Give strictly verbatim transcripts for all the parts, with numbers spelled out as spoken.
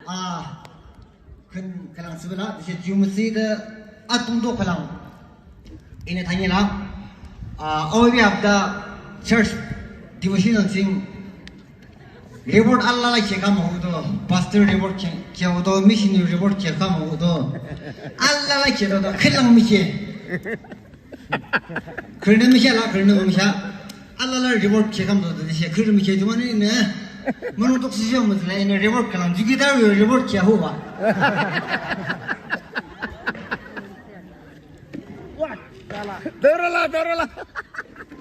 Ah, khün khülang thsübah la, tüshe ju müsühde atungdo khülang. Inü thanila. Ah, obi hapta church devotional ching report alala khekamdo, pastor report khe, khedo, missionary report khekamdo. Alala khedo, khülang mükhe. Khürünü mükhe la, khürünü mükhe. Alala report khekamdo, tüshe khürünü mükhe, jumonü inü. Münung toksisho mütsüla, inü report khülang. Jukidar report khehuba. Dörala, dörala.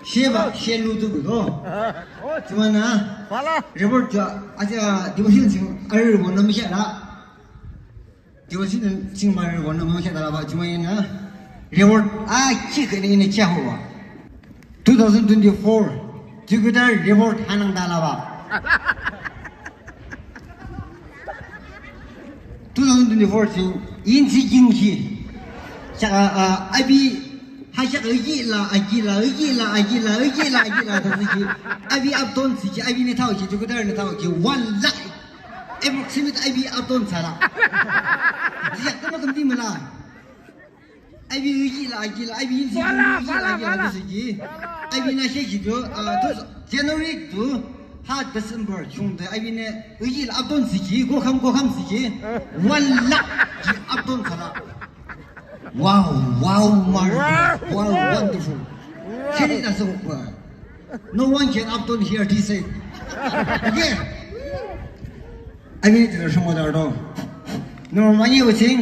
Sheba, she lu tu do. Jumonü. Bala. Report khe, acha, devotion ching, arü wonü mükhe la. Devotion ching marü wonü mükhe la ba, jumonü. Report, a, ki kene inü khehuba. Two thousand twenty-four, Jupiter report hanangde laba. Two thousand twenty-four ching, insi jingki. Chaka, a, abi, ha chaka igi la, agi la, igi la, agi la, igi la, agi la, tüsüki. Abi apton siki, abinü thaoki, Jupiternü thaoki, one lakh. Approximate abi apton sala. Jia, kama kamdi mala. Abi igi la, agi la, abi insi, bala, igi la, bala, agi la, bala. Tüsüki. Abinü sheki do, a, to, January to, ha December, chungde, abinü igi la, apton siki, gokham, gokham siki, one lakh ki apton sala. Wow, wow, marvelous, wow, wonderful. Wow. Sheri na so kwa. No one can apton here, he said. Okay. I mean, it's a shamo da do. No, manye waching.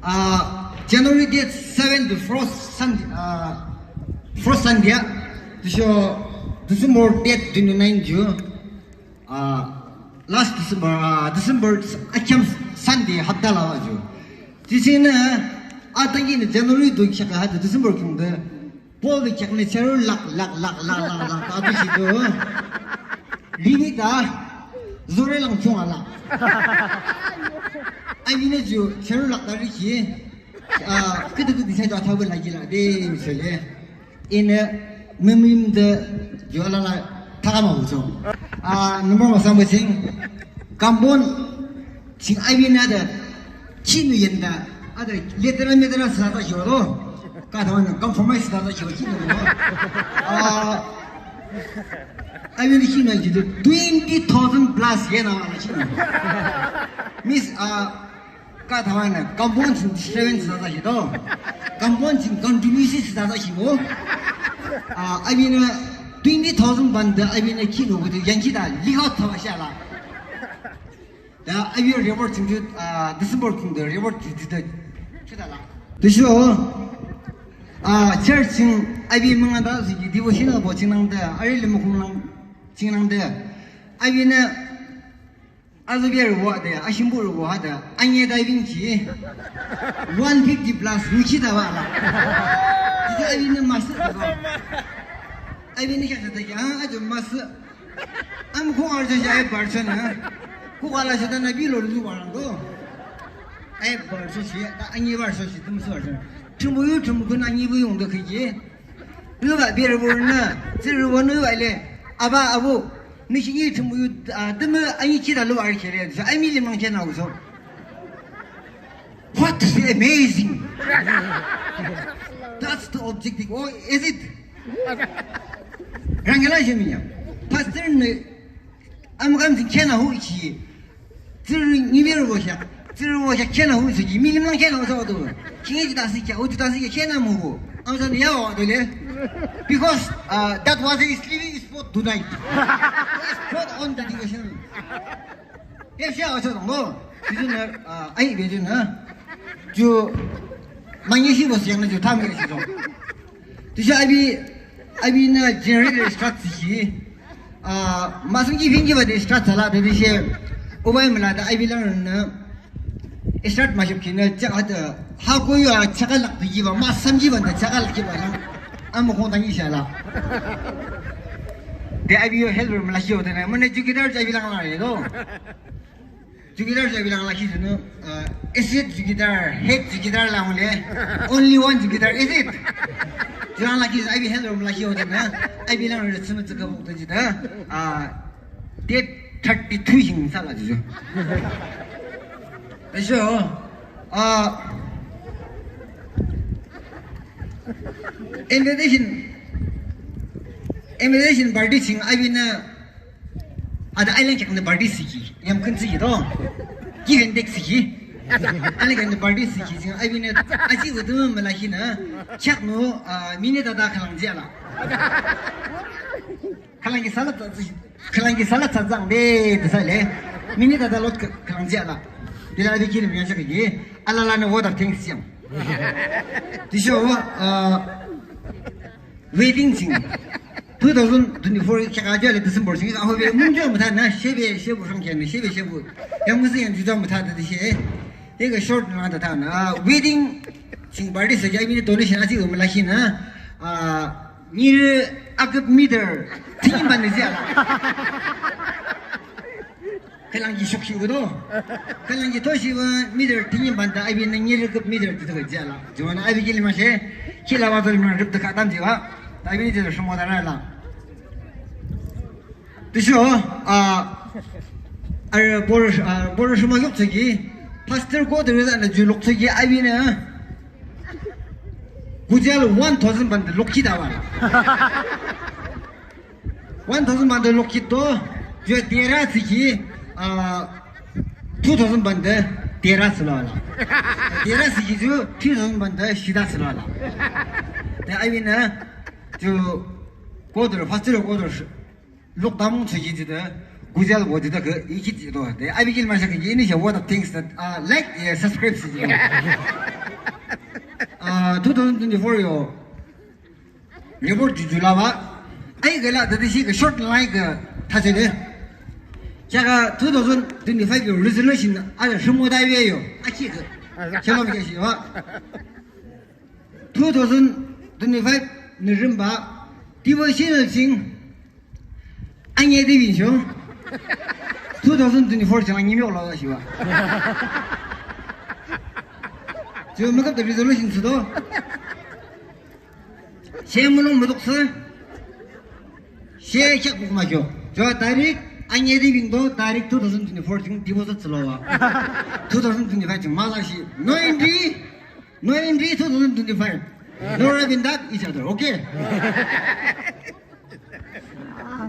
Uh, January date seven to first Sunday, uh, first Sunday, yeah. To show, to show more date twenty-nine June. Uh, last December, uh, December, uh, Sunday, hapta la wa ju. This in, uh, I think in January do check out December kum de. Paul the check ne cheru lak, lak, lak, lak, lak, lak, abi shi do. Limit da, zore lang chung ala. I mean, ju, cheru lak da ri ki. Uh, kudu kudu sa ju thabu la gila, de, mi sele. Inü mümimde yola la takama ucho. Ah, number one samba ching. Kambon ching abinü de chinu yenda. Ada letera metera sata yoro. Katawana compromise sata yoro chinu. Ah, abinü chinu yenda twenty thousand plus yena wala chinu. Miss, ah, Ka thawa na, compound disturbance thsüta shi to. Compound contribution thsüta shi mo. Ah, I mean, uh, twenty thousand bande, I mean, uh, kino bu yangki da, leak out thawa shi ala. Da, I mean, report ching ju, ah, December kum de report ju ju de. Shi da la. De shi o. Ah, church ching, I mean, mangada shi devotional bo ching nang de, ari le mo kum nang ching nang de. I mean, uh, Azuberü wa de, ashimburü wa de, anye diving ki. One fifty plus nuchi da wa la. Ita abinü masü da wa. Abinü kya da ya, ajo masü. Am ko arjo ya e barchon ha. Ko wala shi da na bilo lu wa lang do. Ai barcho shi, da anye barcho shi, tum so arjo. Tum bu yu, tum bu na ni bu yung do ki. Lu ba bir bu na, zir bu nu ba le. Aba abu. Nü shi nyi thümü yu, ah, tümü anyi chida lu arü kere, so, I mean, limang chena uso. What is amazing? That's the objective. Oh, is it? Rangela jemiya. Pastor nü, am kam zin chena hu ichi. Tsürü nibir wo sha, tsürü wo sha kena hu sü ji, milim lang kena hu sa wa do. Kingi ji dasi kya, u ji dasi kya kena mu hu. Ang san ya wa do le. Because, uh, that was a sleeping spot tonight. Spot on the devotion. Ya sha wa sa do mo. Ji jun na, uh, ai be jun na. Ju, mangi shi wo siang na ju tam ke shi do. Tüshe api, api nü generator start thsüshi. Ah, masungji phinji bade start thsüla, tütüshe ubai mülade api langnü start mashupkinü chak hade, ha koyu a chakalak thsüji ba, masamji bande chakalakji ba lang. Ama kong tangi shala. De api yo helper mülashi hodenü, mane jukidar ja api lang la re do. Jukidar ja bilang lakhi junü, uh, acid jukidar, hate jukidar lang le, only one jukidar, acid. Julang lakhi junü, api helper lakhi hodenü, api lang le tsümü tsüka bukta jida, uh, date thirty-two ching thsülah ju. Tüsho, ah, invitation, invitation party ching apinü, ada island kheaknü party thsükhi, yamkhün thsükhi to. Give and take thsükhi. Island kheaknü party thsükhi ching apinü, aji udu mülakhinü, kheaknü, ah, minute ada khülang jiala. Khülang ki salad thsa, khülang ki salad thsa thsang de, de thsale. Minute ada lot khülang jiala. Dela de kilim yang thsükhi. Alalanü vote of thanks yang. Tüsho, ah, wedding ching. Two thousand twenty-four kheak ajale December ching. Aho be mungjo mütha na, shebe, shebu shang kheaknü, shebe, shebu. Yang müsü yang jujo mütha de she. Ega short na da tha na. Ah, wedding ching party thsükhi apinü donation aji mülakhinü. Ah, nyirü aküp meter, thünyimban de jiala. Khülang ki shokshi udo. Khülang ki toshi wa meter thünyimban de apinü nyirü aküp meter de jiala. Jumonü api kilim she. Khila wa tol mürüp de khatam jiwa. Apinü de shomodara la. Tüsho, ah, arü bor, ah, bor shuma yok thsükhi, pastor ko de rüza na ju lok thsükhi apinü, ah. Gujial one thousand bande lokhi dawa. One thousand bande lokhi to, ju tera thsükhi, ah, two thousand bande tera thsüla la. Tera thsükhi ju two thousand bande shida thsüla la. Te apinü, ju ko de pastor ko de Lok tamung thsükhi jide, gujial wo jide ke ikhi jido. De, api kilim thsükhi ini she vote of thanks that, uh, like, yeah, subscribe thsükhi. Uh, two thousand twenty-four yo. Report ju jula ba. Ai gela de shi ke short line ke thsüde. Kheakü two thousand twenty-five yo resolution a shimo da yo. Akhi ke. Shalom ke shi ba. Two thousand twenty-five nirümba, devotional ching, anye de bin sho. Two thousand twenty-four ching la nyimyo la shiwa. Ju makap de resolution thsüdo. She mulong muduk thsü. She kyak buk ma kyo. Ju tarik, anye de bin do, tarik two thousand twenty-four ching devotional thsülo wa. Two thousand twenty-five ching mala shi. No entry. No entry two thousand twenty-five. No rubbing that each other, okay?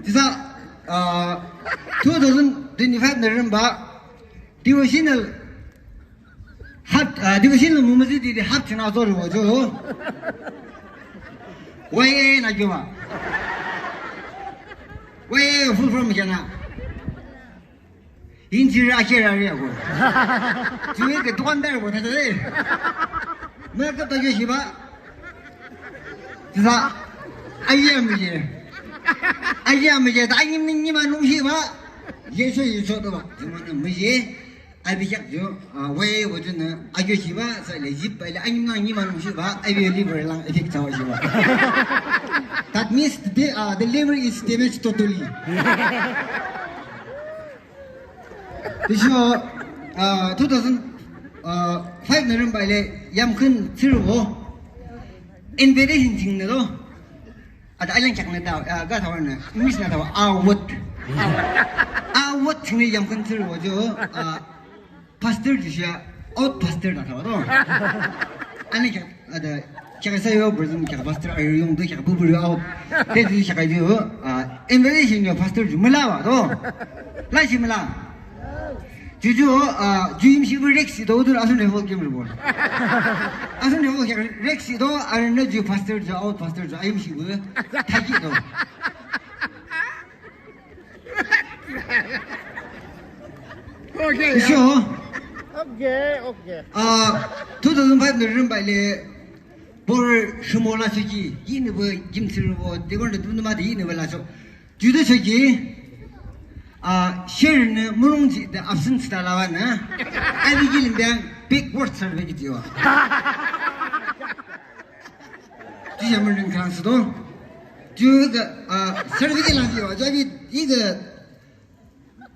Tisa, uh, two thousand twenty-five nirümba, devotional, hap, uh, devotional mumezi di hap china zor wo jo. Why na jo ba? Why full form kya na? Injiri akhe rari ako. Juwe ke dukan dar bo thade. Maka ta yo shiba. Tisa. Ayam ye. Ayam ye. Ta ayim ni ma nung shiba. Yeso yeso to ba. Jumana muje. Abi jak jo. Wai wo juna. Ayo shiba. Sa le jip ba le ayim na ni ma nung shiba. Abi liver lang. Abi chawa shiba. That means the, uh, the liver is damaged totally. Tüsho, uh, two thousand, uh, five nirümba le yamkhün thsürübo invitation chingnü lo. Ada island kyak nü ta, uh, ga thawa nü, English nü thawa, award. Award chingnü yamkhün thsürübo jo, uh, pastor ju shia, out pastor da thawa do. Ani kyak Ada, kyak isa yo, Brazil kyak pastor ayo yung do, kyak bubur yo out. Te ju kyak yo, ah, invitation yo pastor ju mala wa do. La shi mala. Ju ju, ah, ju yim shi bu rek shi do, du asun level game ri bo. Asun level kyak rek shi do, arin na ju pastor ju out, pastor ju ayim shi bu. Thagi do. Okay. Sure. Okay, okay. Ah, two thousand five nirümba le, bor shimo la soki, yinü bo, gim thsürü bo, de gon de dum ma de yinü bo la so. Jude soki, ah, share nü mulong ji de absence ta la wa na. Abi kilim bang big word sar be ji wa. Ju ya mürün kang sü do. Ju ga, ah, sar be ji la ji wa. Ju abi, i ga,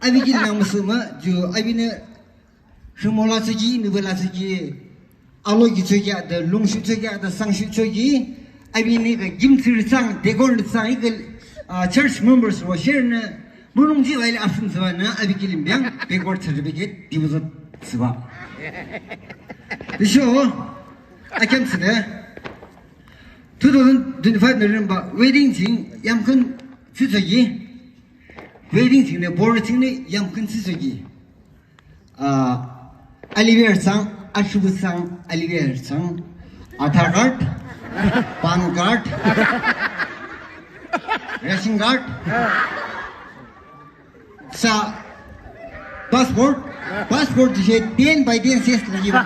abi kilim nang musu ma, ju abi nü, shimo la soki, nü bo la soki. Alo ki choki ada, lungshu choki ada, sangshu choki, abi ni ka gim thsürü thsang, deacon thsang, ika, ah, church members wo share nü, Mulong ji wai le asung thsübah nü api kilim biang backward certificate deposit thsübah. Tüsho akem thsüde two thousand twenty-five nü rimba wedding ching yamkhün thsüchoki. Wedding ching nü borü ching nü yamkhün thsüchoki. Ah, aliber sang, achubu sang, aliber sang, Aadhaar card, PAN card, ration card, sa passport, passport ju she ten by ten size lagiba.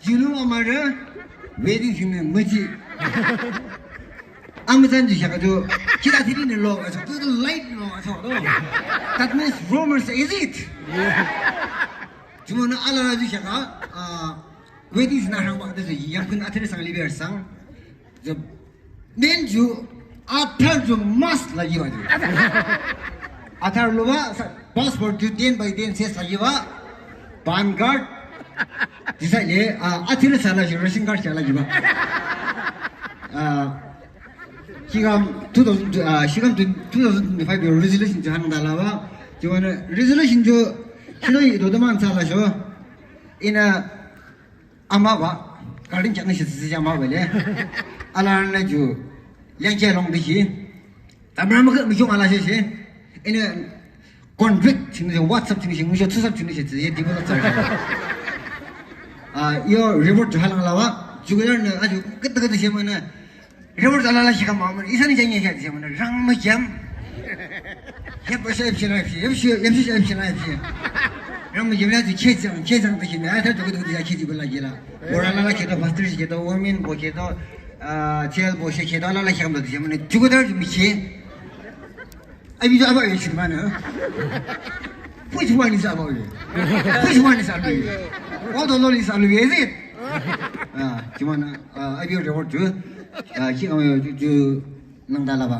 Ju lu amürü wedding ching nü müji. Amütsan ju shaka ju, kida thiri nü lo, aso, to the light lo, aso, to. That means rumors, is it? Jumonü alala ju shaka, ah, wedding ching nü rangba, to ju, yamkhün athiri sang liber sang. Ju, men ju, Aadhaar ju must lagiba ju. Aadhaar luba, sa, passport ju ten by ten size lagiba. PAN card. Ju sa le, ah, athiri sa la ju, ration card sa lagiba. Ah, Shigam two thousand, ah, Shigam two thousand twenty-five yo resolution ju hanangde alaba. Jumonü resolution ju, shilo yi do de man sa la sho. Inü amaba, garden chak nü shi thsüsü amaba le. Alarünü ju, yangke long de shi. Tamra mükü mükyung ala shi shi. Inü convict ching shi, WhatsApp ching shi, ngusho thsüsap ching shi, thsü ye develop thsü. Ah, yo report ju halang alaba. Ju gü nü, aju, küt küt shi münü. Report alala shi kama münü. Isa ni jang ye shi münü. Rang mükyam. Yep, yep, yep, yep, yep, yep, yep, yep, yep. Rang mükyam la ju khe jang, khe jang de shi münü. Ata ju gü ju ya khe ji bala gila. Bora alala khe to, pastor shi khe to, women bo khe to, ah, child bo shi khe to, alala shi kama de shi münü. Ju gü ju mi khe. Abi ju aba ye shi münü. Which one is aba ye? Which one is aba ye? All the Lord is aba ye, is it? Ah, shi münü, ah, abi report ju. Ah, shi kama ju, ju nangde alaba.